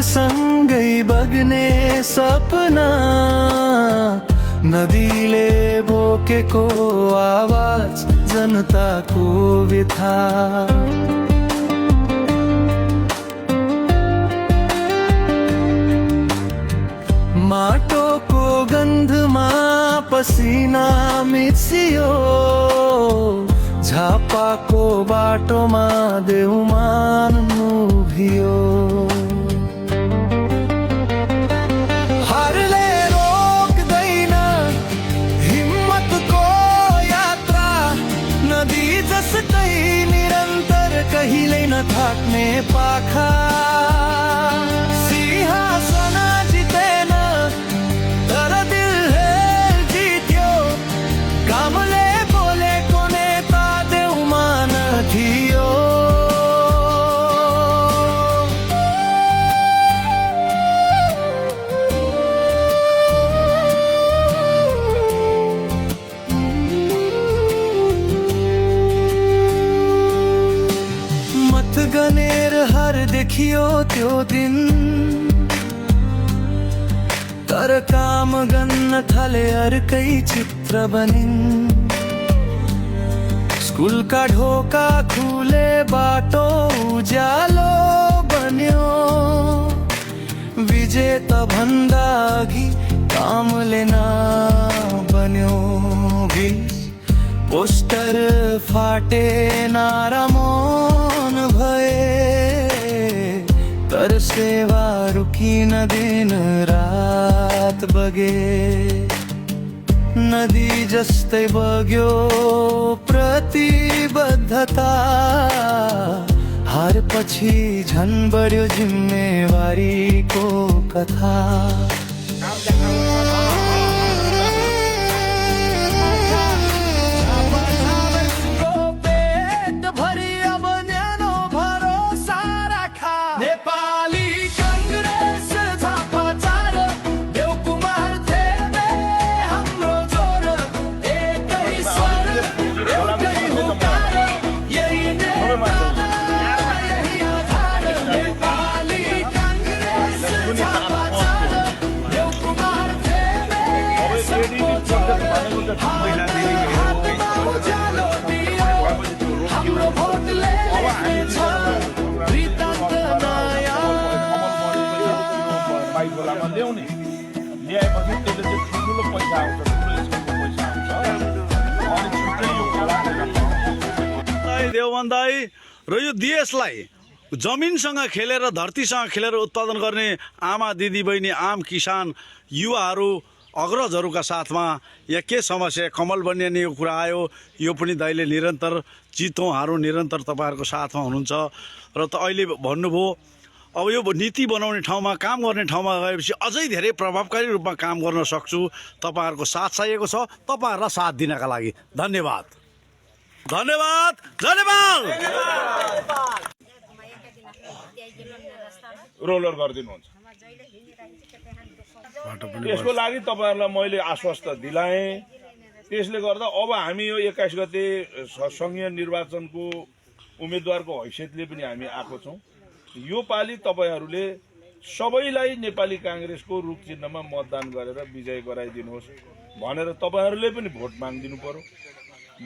सँगै बग्ने सपना नदीले बोकेको आवाज जनताको व्यथा माटोको गन्धमा पसिना मिसियो झापाको बाटोमा देउमान उभियो हारले रोक्दैन हिम्मतको यात्रा नदी जस्तै निरन्तर कहिल्यै नथाक्ने पाखा सिंहासन जितेन तर दिलले जित्यो कामले बोलेको नेता देउमान थियो मत गनेर हर देखियो त्यो दिन तर काम गर्न थाले अर्कै चित्र बनिन् स्कुलका ढोका खुले बाटो उज्यालो बन्यो विजेता भन्दा अघि कामले नबन्यो पोस्टर फाटे नारा मौन भए तर सेवा रुकिन दिन रात बगे नदी जस्तै बग्यो प्रतिबद्धता हार पछि झन बढ्यो जिम्मेवारीको कथा देवबन्द दाइ र यो देशलाई जमिनसँग खेलेर धरतीसँग खेलेर उत्पादन गर्ने आमा दिदी बहिनी आम किसान युवाहरू अग्रजहरूका साथमा यहाँ के समस्या कमल बन्ने यो कुरा आयो यो पनि दाइले निरन्तर जितौँ हारौँ निरन्तर तपाईँहरूको साथमा हुनुहुन्छ र त अहिले भन्नुभयो अब यो नीति बनाउने ठाउँमा काम गर्ने ठाउँमा गएपछि अझै धेरै प्रभावकारी रूपमा काम गर्न सक्छु तपाईँहरूको साथ चाहिएको छ तपाईँहरूलाई साथ दिनका लागि धन्यवाद धन्यवाद धन्यवाद रोलर गरिदिनुहुन्छ त्यसको लागि तपाईँहरूलाई मैले आश्वस्त दिलाएँ त्यसले गर्दा अब हामी यो 21 गते संघीय निर्वाचनको उम्मेदवारको हैसियतले पनि हामी आएको छौँ यो पालि तपाईँहरूले सबैलाई नेपाली कांग्रेसको रुख चिन्हमा मतदान गरेर विजय गराइदिनुहोस् भनेर तपाईँहरूले पनि भोट माग्दिनु पर्यो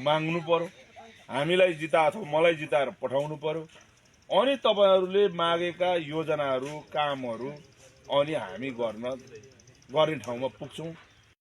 माग्नु पर्यो हामीलाई जिता अथवा मलाई जिताएर पठाउनु पर्यो अनि तपाईँहरूले मागेका योजनाहरू कामहरू अनि हामी गर्ने ठाउँमा पुग्छौँ